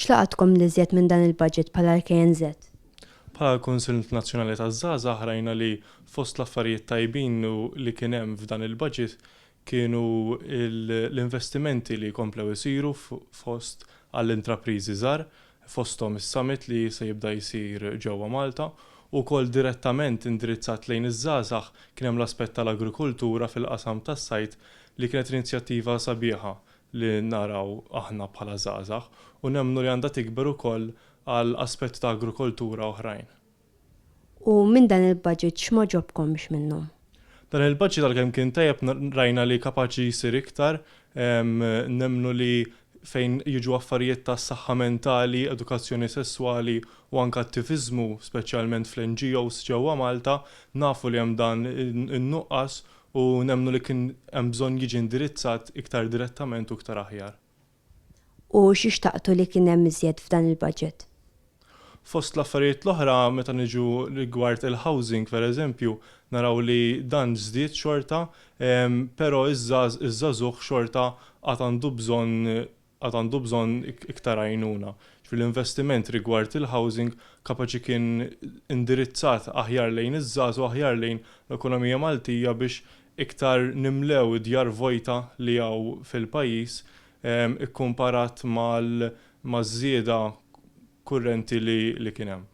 X'laqatkom l-iżjed minn dan il-budget bħala l-KNŻ? Bħala l-Kunsill Nazzjonali taż-Żgħażagħ rajna li fost l-affarijiet tajbin li kien hemm f'dan il-budget kienu l-investimenti li komplew isiru fost għall-intrapriżi żgħar, fosthom is-summit li se jibda jsir ġewwa Malta, u wkoll direttament indirizzat lejn iż-żgħażagħ kien hemm l-aspett tal-agrikoltura fil-qasam tas-sajd li kienet inizjattiva sabiħa li naraw aħna bħala żgħażagħ u nemmnu li għandha tikber ukoll għal aspetti ta' agrikoltura oħrajn. U minn dan il-budget x'm'għoġobkomx minnu? Dan il-budget għalkemm kien tajjeb rajna li kapaċi jsir iktar, nemmnu li fejn jiġu affarijiet ta' saħħa mentali, edukazzjoni sesswali u anke attiviżmu, speċjalment fl-NGOs ġewwa Malta, nafu li hemm dan in-nuqqas u nemmnu li kien hemm bżonn jiġi indirizzat iktar direttament u iktar aħjar. U xi xtaqtu li kien hemm iżjed f'dan il-budget? Fost l-affarijiet l-oħra, meta niġu rigward il-housing, per eżempju, naraw li dan żdied xorta, però iż-żagħżugħ xorta għad għandu bżonn iktar għajnuna. Ġifieri l-investiment rigward il-housing kapaċi kien indirizzat aħjar lejn iż-żgħażagħ u aħjar lejn l-ekonomija Maltija biex iktar nimlew id-djar vojta li hawn fil-pajjiż ikkumparat mal-maż-żieda kurrenti li kien hemm.